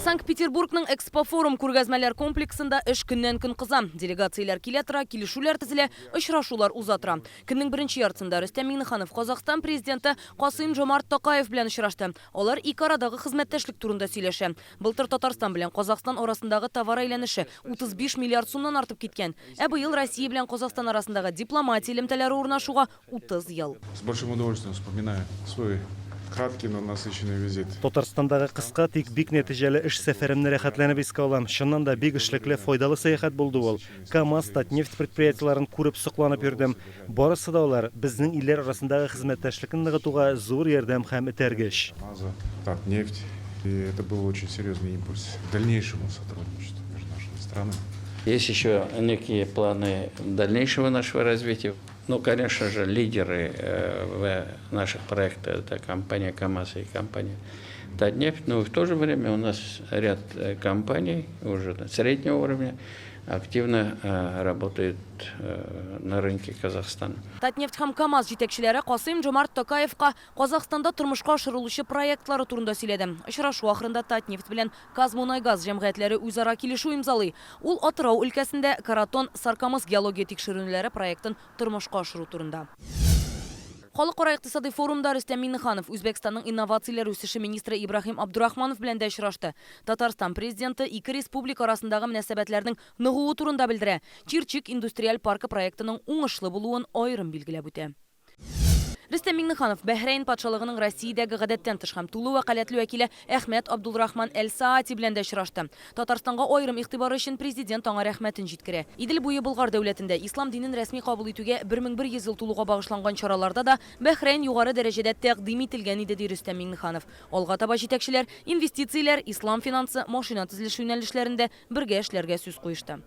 Санкт-Петербургның Экспофорум күргәзмәләр комплексында эш көннән-көн кыза. Делегацияләр килә тора, килешүләр төзелә, очрашулар уза тора. Көннең беренче яртысында Рөстәм Миңнеханов Казахстан Президенты Касыйм-Жомарт Токаев белән очрашты. Алар ике арадагы хезмәттәшлек турында сөйләшә. Былтыр Татарстан белән Казахстан арасындагы товар әйләнеше 35 миллиард сумнан артып киткән. Ә быел Россия белән Казахстан арасындагы дипломатия элемтәләре урнашуга 30 ел. С большим удовольствием вспоминаю свой краткий, но насыщенный визит. Татарстандагы кыска, тик бик нәтиҗәле эш сәфәремне рәхәтләнеп искә алам. Чыннан да, бик эшлекле, файдалы сәяхәт булды ул. КАМАЗ, Татнефть предприятиеләрен күреп, сокланып йөрдем. Барысы да алар, безнең илләр арасындагы хезмәттәшлекне ныгытуга зур ярдәм һәм этәргеч. КАМАЗа, Татнефть. И это был очень серьезный импульс к дальнейшему сотрудничеству между нашими странами. Есть еще некие планы дальнейшего нашего развития. Ну, конечно же, лидеры в наших проектах это компания КАМАЗ и компания Татнефть. Но в то же время у нас ряд компаний уже среднего уровня активно работают на рынке Казахстана. Татнефть һәм КАМАЗ җитәкчеләре Касыйм-Жомарт Токаевка Казахстанда тормышка ашырылучы проектлары турында сөйләде. Очрашу ахырында Татнефть белән Казмунайгаз җәмгыятьләре үзара килешү имзалый. Ул Атырау өлкәсендә Каратон, Саркамыс геология тикшеренүләре проектын тормышка ашыру турында. Халыкара икътисадый форумда Рөстәм Миңнеханов Үзбәкстанның инновацияләр үсеше министры Ибраһим Абдурахманов белән дә очрашты. Татарстан Президенты ике республика арасындагы мөнәсәбәтләрнең ныгуы турында белдерә. Чирчик индустриаль паркы проектының уңышлы булуын аерым билгеләп үтә. Рөстәм Миңнеханов Бәһрәйн патшалыгының Россиядәге гадәттән тыш һәм тулы вәкаләтле вәкиле Әхмәт Абдулрахман Әл-Саати белән дә очрашты. Татарстанга аерым игътибары өчен Президент аңа рәхмәтен җиткерә. Идел буе Болгар дәүләтендә ислам динен рәсми кабул итүгә 1100 ел тулуга багышланган чараларда да Бәһрәйн югары дәрәҗәдә тәкъдим ителгән иде, ди Рөстәм Миңнеханов. Алга таба җитәкчеләр инвестицияләр, ислам финансы, машина төзелеше юнәлешләрендә бергә эшләргә сүз куешты.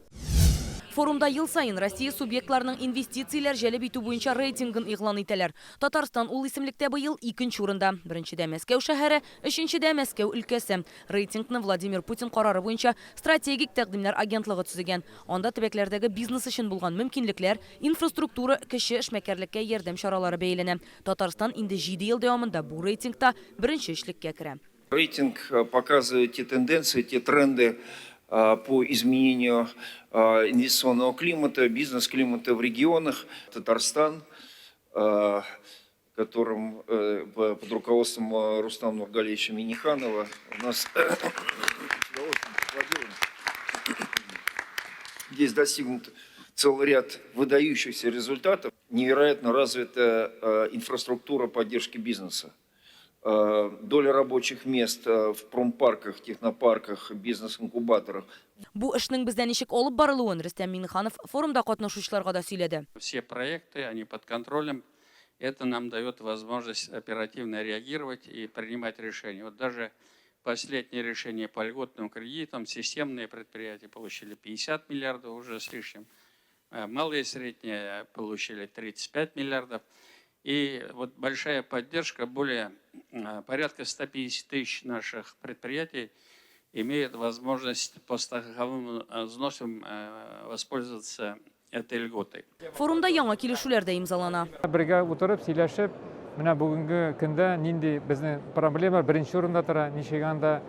Форумда ел саен Россия субъектларының инвестицияләр җәлеп итү буенча рейтингын игълан итәләр. Татарстан ул исемлектә быел икенче урында. Беренчедә Мәскәү шәһәре, өченчедә Мәскәү өлкәсе. Рейтингны Владимир Путин карары буенча Стратегик тәкъдимнәр агентлыгы төзегән. Анда төбәкләрдәге бизнес өчен булган мөмкинлекләр, инфраструктура, кече эшмәкәрлеккә ярдәм чаралары бәяләнә. Татарстан инде җиде ел дәвамында бу рейтингта беренче өчлеккә керә. Рейтинг показывает те тенденции, те тренды по изменению инвестиционного климата, бизнес-климата в регионах. Татарстан, которым под руководством Рустама Нургалиевича Минниханова у нас здесь достигнут целый ряд выдающихся результатов. Невероятно развитая инфраструктура поддержки бизнеса. Доля рабочих мест в промпарках, технопарках, бизнес-инкубаторах. Бу эшнең бездә ничек алып барылуын Рөстәм Миңнеханов форумда катнашучыларга да сөйләде. Все проекты, они под контролем. Это нам дает возможность оперативно реагировать и принимать решения. Вот даже последнее решение по льготным кредитам, системные предприятия получили 50 миллиардов уже с лишним, малые и средние получили 35 миллиардов. И вот большая поддержка, более порядка 150 тысяч наших предприятий имеют возможность по страховым взносам воспользоваться этой льготой. Форумда яңа килешүләр дә имзалана. Бергә утырып, сөйләшеп, менә бүгенге көндә нинди безнең проблема беренче урында тора, ничек анда,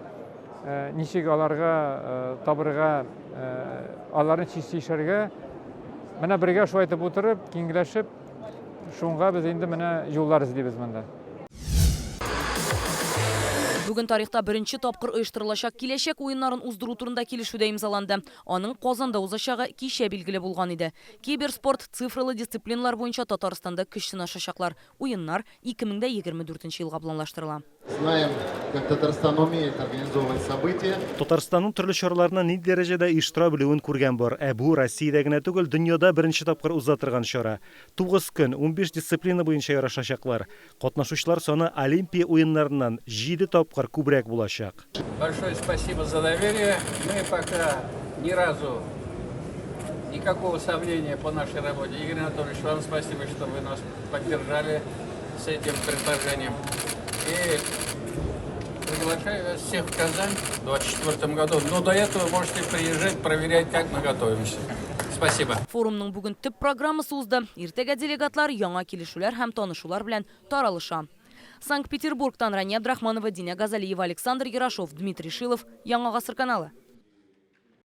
ничек аларга табырга, аларны чишәргә. Менә бергә шулай итеп утырып, киңләшеп, Шуңа без инде менә юллар эзлибез монда. Бүген тарихта беренче тапкыр оештырылачак Киләчәк уеннарын уздыру турында килешү дә имзаланды. Аның Казанда узачагы кичә билгеле булган иде. Киберспорт, цифралы дисциплиналар буенча Татарстанда көч сынашачаклар. Уеннар 2024 елга планлаштырыла. Знаем, как Татарстан умеет организовывать события. Татарстанның төрле чараларны нинди дәрәҗәдә оештыра белүен күргән бар. Ә бу, Россиядә генә түгел, дөньяда беренче тапкыр уза торган чара. Тугыз көн, 15 дисциплина буенча ярышачаклар. Катнашучылар саны Олимпия уеннарыннан җиде тапкыр күбрәк булачак. Большое спасибо за доверие. Мы пока ни разу никакого сомнения по нашей работе. Игорь Анатольевич, вам спасибо, что вы нас поддержали с этим предложением. И приглашаю вас всех в Казань в 2024 году. Но до этого можете приезжать, проверять, как мы готовимся. Спасибо. Форумның бүген төп программасы узды. Иртәгә делегатлар яңа килешүләр һәм танышулар белән таралыша. Санкт-Петербургтан Рания Абдрахманова, Динә Газалиева, Александр Ярошов, Дмитрий Шилов, Яңа Гасыр каналы.